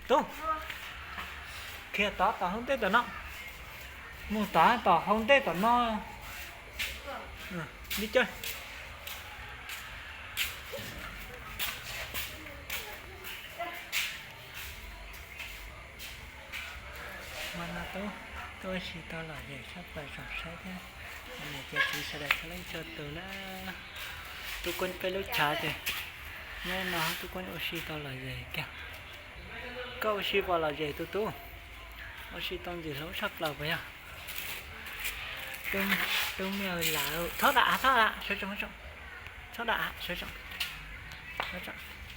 Tub, khiav tod tom hauv ntej tom no. Mus tod tom hauv ntej tom no. Li cas? Hmo no Tub tuaj ua si tau lom zem tshaj plaws, zoo saib thiab. Niam cov txiv sawv daws txhua leej txhua tus na, Tub Kuab peb lub chav ces nyob no Tub Kuab ua si tau lom zem kiag. Koj ua si puas lom zem tus tub? Ua si tau ntxim hlub tshaj plaws puas yog? Tub me lawm, txhob dam, txhob dam, sawv tsees, txhob dam, sawv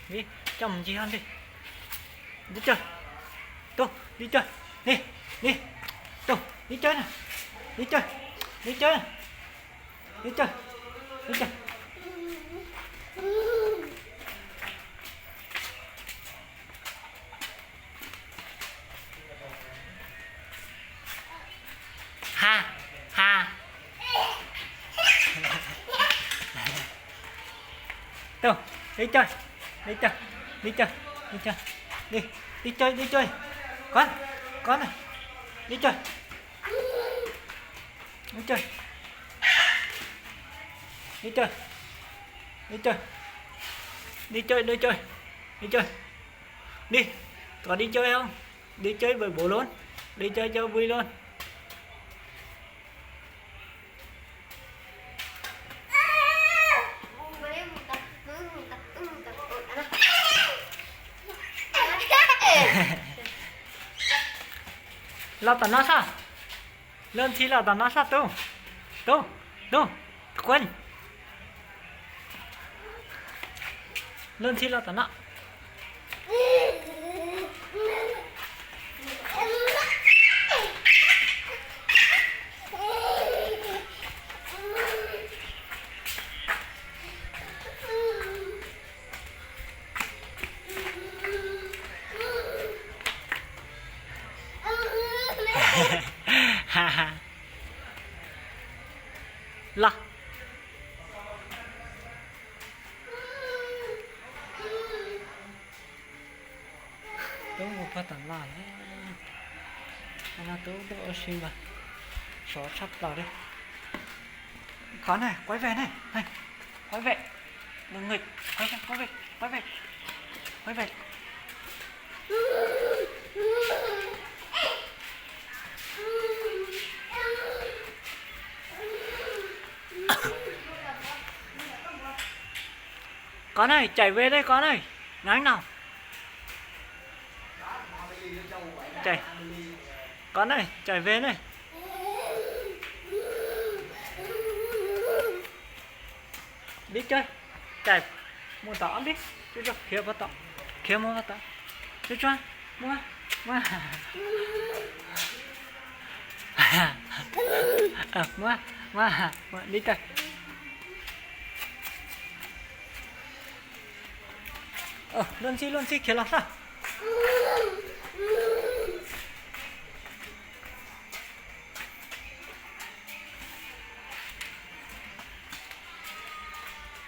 tsees, coj mus ncig hauv ntej. Li cas? Tub, li cas? Li, li, tub, li cas na? Li cas? Li cas? Li cas? Li cas? Ha, ha. Tub, li cas? Li cas? Li cas? Li cas? Li, li cas? Li cas? Koj, koj na. Li cas? Li cas? Li cas? Li cas? Li cas? Li cas? Li cas? Li, koj li cas os? Li cas vwm vwm los? Li cas cov vwm los? Los tom no soj. Luag ntxhi los tom no soj Tub. Tub, Tub, Kuab. Luag ntxhi los tom no. Los. Tub mus pag tom no lawm. No Tub tuaj ua si mas sov tshaj plaws li. Koj na, quay về na, quay về. Mọi người, quay về, quay về, quay về. Quay về. Con ơi, chạy về đây con ơi. Ngắn nào. Chạy. Con ơi, chạy về đây. Đi chơi. Chạy. Mus tom ob peb. Khiav mus tom. Khiav mus tom. Mus, mus. Mus, mus. Đi chơi. Luag ntxhi, luag ntxhi khiav los soj.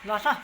Los soj.